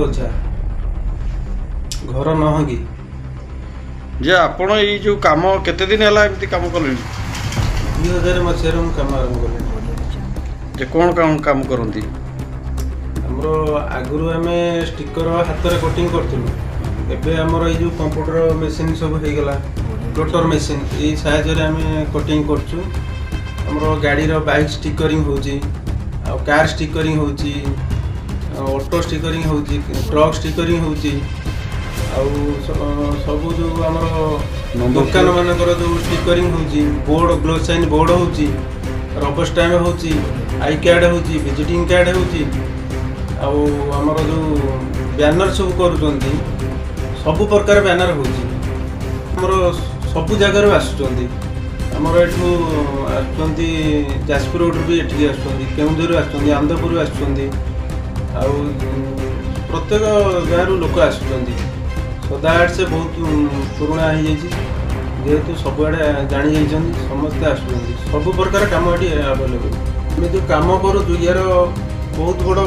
ଓଝା, ଘର ନହଙ୍ଗି। ଯେ ଆପଣ ଏଇ ଯେଉଁ କାମ କେତେ ଦିନ ହେଲା ଏମିତି କାମ କଲେଣି? 2000 ମସିହାରୁ ମୁଁ କାମ ଆରମ୍ଭ କଲିଣି। ଯେ କ'ଣ କ'ଣ କାମ କରନ୍ତି? ଆମର ଆଗରୁ ଆମେ ଷ୍ଟିକର ହାତରେ କଟିଂ କରୁଥିଲୁ। ଏବେ ଆମର ଏଇ ଯେଉଁ କମ୍ପ୍ୟୁଟର ମେସିନ୍ ସବୁ ହେଇଗଲା, ପ୍ଲୋଟର ମେସିନ୍, ଏଇ ସାହାଯ୍ୟରେ ଆମେ କଟିଂ କରୁଛୁ। ଆମର ଗାଡ଼ିର ବାଇକ୍ ଷ୍ଟିକରିଂ ହେଉଛି, ଆଉ କାର୍ ଷ୍ଟିକରିଂ ହେଉଛି, ଅଟୋ ଷ୍ଟିକରିଂ ହେଉଛି, ଟ୍ରକ୍ ଷ୍ଟିକରିଂ ହେଉଛି, ଆଉ ସବୁ ଯେଉଁ ଆମର ଦୋକାନ ମାନଙ୍କର ଯେଉଁ ଷ୍ଟିକରିଂ ହେଉଛି, ବୋର୍ଡ଼, ଗ୍ଲୋ ସାଇନ୍ ବୋର୍ଡ଼ ହେଉଛି, ରବର ଷ୍ଟାମ୍ପ ହେଉଛି, I card ହେଉଛି, ଭିଜିଟିଂ କାର୍ଡ଼ ହେଉଛି, ଆଉ ଆମର ଯେଉଁ ବ୍ୟାନର ସବୁ କରୁଛନ୍ତି, ସବୁ ପ୍ରକାର ବ୍ୟାନର ହେଉଛି। ଆମର ସବୁ ଜାଗାରୁ ଆସୁଛନ୍ତି। ଆମର ଏଠୁ ଆସୁଛନ୍ତି, ଯାଜପୁର ରୋଡ଼ରୁ ବି ଏଠିକି ଆସୁଛନ୍ତି, କେଉଁଝରରୁ ଆସୁଛନ୍ତି, ଆନନ୍ଦପୁରରୁ ଆସୁଛନ୍ତି, ଆଉ ପ୍ରତ୍ୟେକ ଗାଁରୁ ଲୋକ ଆସୁଛନ୍ତି। ସଦା ଆର୍ଟସ ବହୁତ ପୁରୁଣା ହେଇଯାଇଛି, ଯେହେତୁ ସବୁଆଡ଼େ ଜାଣି ଯାଇଛନ୍ତି, ସମସ୍ତେ ଆସୁଛନ୍ତି। ସବୁ ପ୍ରକାର କାମ ଏଠି ଆଭେଲେବୁଲ୍। ଆମେ ଯେଉଁ କାମ କରୁଛୁ ୟାର ବହୁତ ବଡ଼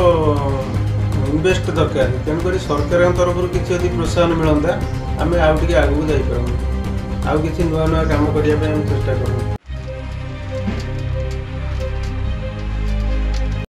ଇନଭେଷ୍ଟ ଦରକାର। ତେଣୁକରି ସରକାରଙ୍କ ତରଫରୁ କିଛି ଯଦି ପ୍ରୋତ୍ସାହନ ମିଳନ୍ତା, ଆମେ ଆଉ ଟିକେ ଆଗକୁ ଯାଇପାରନ୍ତୁ, ଆଉ କିଛି ନୂଆ ନୂଆ କାମ କରିବା ପାଇଁ ଆମେ ଚେଷ୍ଟା କରୁ।